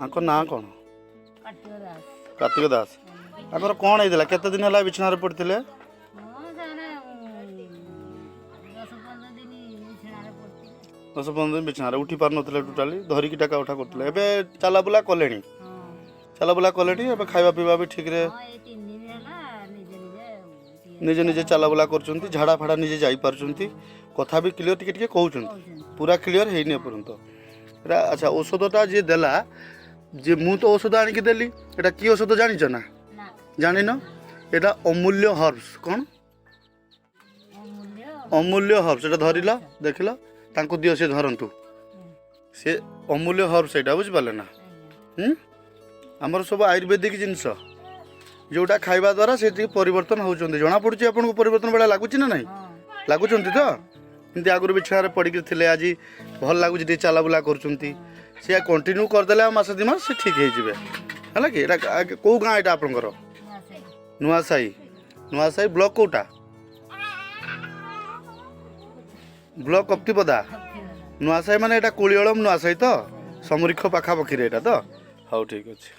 ଆଙ୍କ ନାଁ କ'ଣ? କାର୍ତ୍ତିକ ଦାସ। କାର୍ତ୍ତିକ ଦାସ। ଆଙ୍କର କ'ଣ ହେଇଥିଲା? କେତେ ଦିନ ହେଲା ବିଛଣାରେ ପଡ଼ିଥିଲେ? ହଁ, ସେମାନେ 10-15 ଦିନ ବିଛଣାରେ ପଡ଼ିଥିଲେ। 10-15 ଦିନ ବିଛଣାରେ, ଉଠି ପାରୁନଥିଲେ ଟୋଟାଲି, ଧରିକି ଟେକା ଉଠା କରୁଥିଲେ। ଏବେ ଚାଲାବୁଲା କଲେଣି? ହଁ। ଚାଲାବୁଲା କଲେଣି। ଏବେ ଖାଇବା ପିଇବା ବି ଠିକ୍ରେ? ହଁ, ଏଇ 3 ଦିନ ହେଲା ନିଜେ ନିଜେ ଟିକେ ନିଜେ ନିଜେ ଚାଲାବୁଲା କରୁଛନ୍ତି, ଝାଡ଼ା ଫାଡ଼ା ନିଜେ ଯାଇପାରୁଛନ୍ତି, କଥା ବି କ୍ଲିଅର ଟିକେ ଟିକେ କହୁଛନ୍ତି। କହୁଛନ୍ତି। ପୁରା କ୍ଲିଅର ହେଇନି ଏପର୍ଯ୍ୟନ୍ତ ଏଇଟା। ଆଚ୍ଛା, ଔଷଧଟା ଯିଏ ଦେଲା, ଯେ ମୁଁ ତ ଔଷଧ ଆଣିକି ଦେଲି, ଏଇଟା କି ଔଷଧ ଜାଣିଛ ନା? ନା। ଜାଣିନ? ଏଇଟା ଅମୂଲ୍ୟ ହର୍ବସ। କ'ଣ? ଅମୂଲ୍ୟ। ଅମୂଲ୍ୟ ହର୍ବସ। ଏଇଟା ଧରିଲ, ଦେଖିଲ, ତାଙ୍କୁ ଦିଅ, ସେ ଧରନ୍ତୁ। ସେ ଅମୂଲ୍ୟ ହର୍ବସ ଏଇଟା, ବୁଝିପାରିଲେ ନା? ଆଜ୍ଞା। ହୁଁ, ଆମର ସବୁ ଆୟୁର୍ବେଦିକ ଜିନିଷ, ଯେଉଁଟା ଖାଇବା ଦ୍ୱାରା ସେ ଟିକେ ପରିବର୍ତ୍ତନ ହେଉଛନ୍ତି। ଜଣାପଡ଼ୁଛି ଆପଣଙ୍କୁ ପରିବର୍ତ୍ତନ ଭଳିଆ ଲାଗୁଛି ନା ନାହିଁ? ହଁ। ଲାଗୁଛନ୍ତି ତ? ଏମିତି ଆଗରୁ ବିଛଣାରେ ପଡ଼ିକି ଥିଲେ, ଆଜି ଭଲ ଲାଗୁଛି, ଟିକେ ଚାଲାବୁଲା କରୁଛନ୍ତି। ସେ କଣ୍ଟିନ୍ୟୁ କରିଦେଲେ ଆଉ ମାସେ 2 ମାସ ସେ ଠିକ୍ ହେଇଯିବେ। ହେଲା କି? ଏଇଟା କେଉଁ ଗାଁ ଏଇଟା ଆପଣଙ୍କର? ନୂଆସାହି। ନୂଆସାହି। ନୂଆସାହି ବ୍ଲକ୍ କେଉଁଟା? ବ୍ଲକ୍ କପ୍ତିପଦା। ନୂଆସାହି ମାନେ ଏଇଟା କୁଳିଅଳମ ନୂଆସାହି ତ, ସମରୀକ୍ଷ ପାଖାପାଖିରେ ଏଇଟା ତ। ହଉ, ଠିକ୍ ଅଛି।